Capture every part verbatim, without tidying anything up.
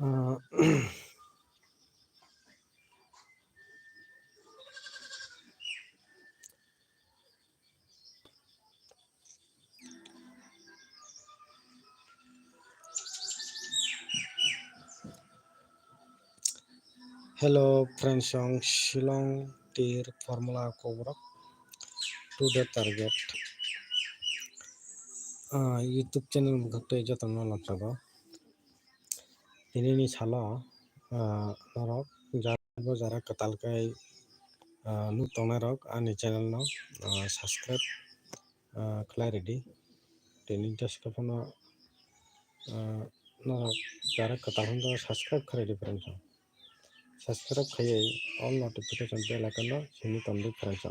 Ah, Hello, friends, song Shillong Tir Formula Kobrok to the target. Ah, YouTube channel bwkhak tei jotono lamsago. Tinini salo, ah, norok jara bo jara kwtal khe, ah, nuk tongnai rok ani channel no, ah, subscribe, ah, khlai rwdi. Tini jesa phano, ah, norok jara kwtal hwnba subscribe khlai rwdi friends. Subscribe khaiwi all notification bell icon no simi tongdi friends.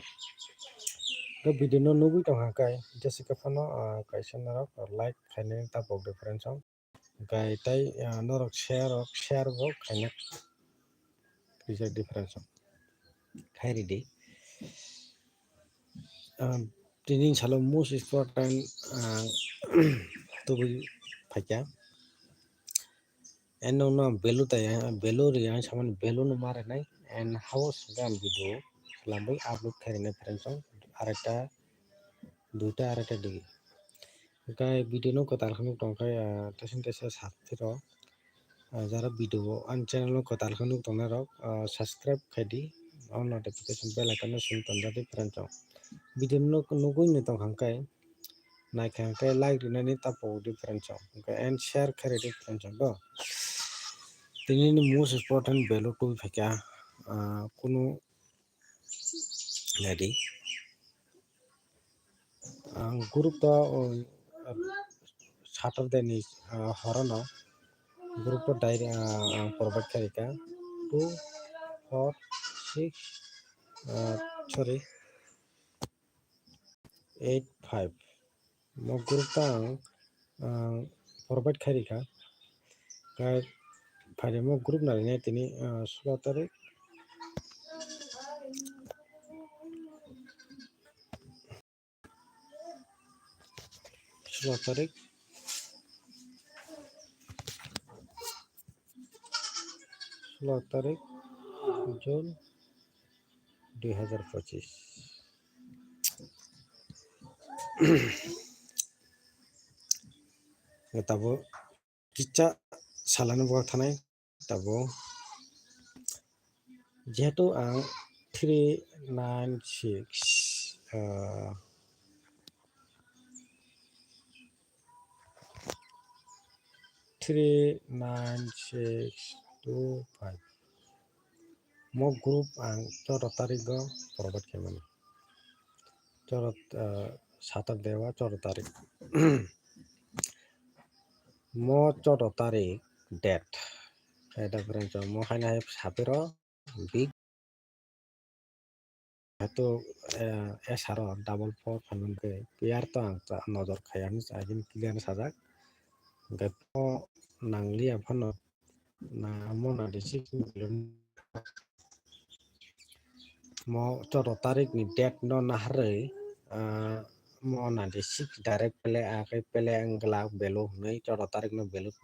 Tei video no nugwi tongkha khe jesa phano, ah, kaisa norok like khainani tapok di friends. Hwnkhe tei, ah, norok share rok, share bo khaina kisa difference khai ridi. Ah, tini salo most important, ah, tubui phaikha. And no, no, value taya, value ri ang samani value no ma rinai. And house gan video lambai upload khai rinai friends. Arekta duita arekta digi. Hwnkhe video no kwtal khe nuk tongkhe, ah, teisa teisa sakti rok, ah, jara video o ani channel no kwtal khe nuk tongnai rok, ah, subscribe khaidi, o notification bell icon no simi tonjadi friends rok. Video no nugwi ni tongkha hwnkhe naikha hwnkhe like rinani tapok di friends rok. Hwnkhe and share khairidi friends rok do. Tini ni most important value twi phaikha, ah, kunu Nadi. Ang group to, um, Saturday ni, uh, horono group to diary, uh, ang provide khaika two, four, six, uh, sorry, eight, five. Mo group ta ang, ah, provide khai rikha. Khai phairemo group narinai tini, ah, sulo tarik. Sulo tarik. Sulo tarik June dui hazar pochis. Tabo kisa salani bo thanai tabo jehetu ang three nine six, ah, three nine six two five. Mo group ang choro tarik o provide khaimani. Choro, ah, Saturday o choro tarik. Mo choro tarik date. Khe da friends, mo haino hai sapiro big. Hato, eh, S R o double four phaimani khe player to ang ta nojor khaiya hinwi sa, hini clear sajak. Hwnkhe to nangliya phano na mo ninety six ni mo choro tarik ni date no naharwi, ah, mo ninety six direct pele, ah, khe pele wngla value hwnwi choro tarik no value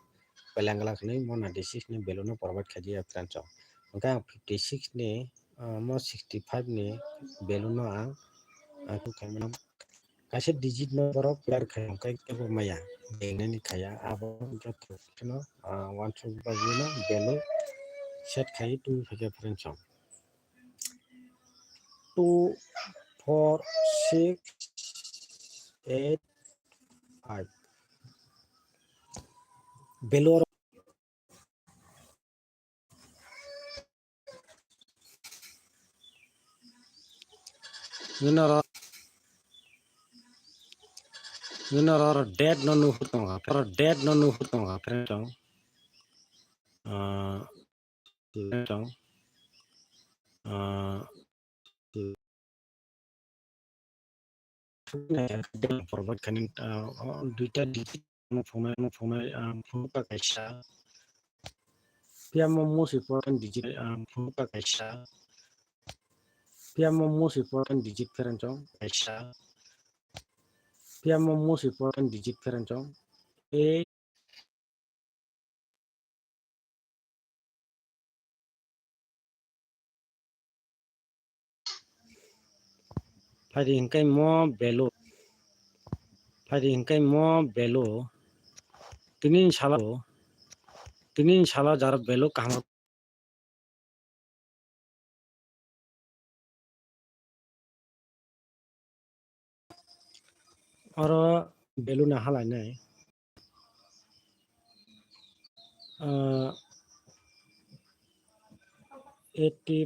pele wngla hwnwi mo ninety six ni value no provide khaidi ya friends o. Hwnkhe ang fifty six ni, ah, mo sixty five ni value no ang, ah, khaimano. Kaisa digit no borok clear khai hwnkhe teibo maya, bengnani khaiya, abo joto kheno, ah, uansuk bagwi no value set khai twi phaikha friends o. Two, four, six, eight, five. Value Nini oro, nini oro, oro date no nuhur tongo, oro date no nuhur tongo, friend rok. Ah, friend rok. Ah, forward kani, ah, oh, duita digit mo phunai, mo phunai, ah, phunukha kaisa. Phiya mo most important digit, ah, phunukha kaisa. Phiya mo most important digit pherang chong kaisa. Phiya mo most important digit pherang chong. Eight. Phaidi hwnkhe mo belu. Phaidi hwnkhe mo belu. Tini salo. Tini salo jar belu kaham. Oro belu na halainai. Ah, eighty,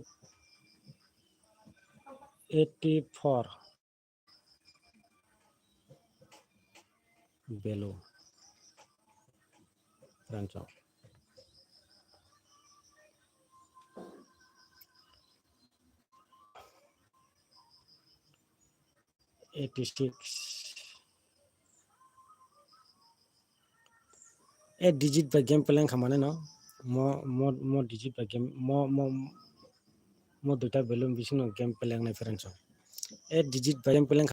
eighty four. Belu. Rancho. Eighty six. Eight digit by game plan khamane no. Mo, mo, mo digit by game, mo, mo, mo duita belu bising no game plan nai friends. Eight digit by game plan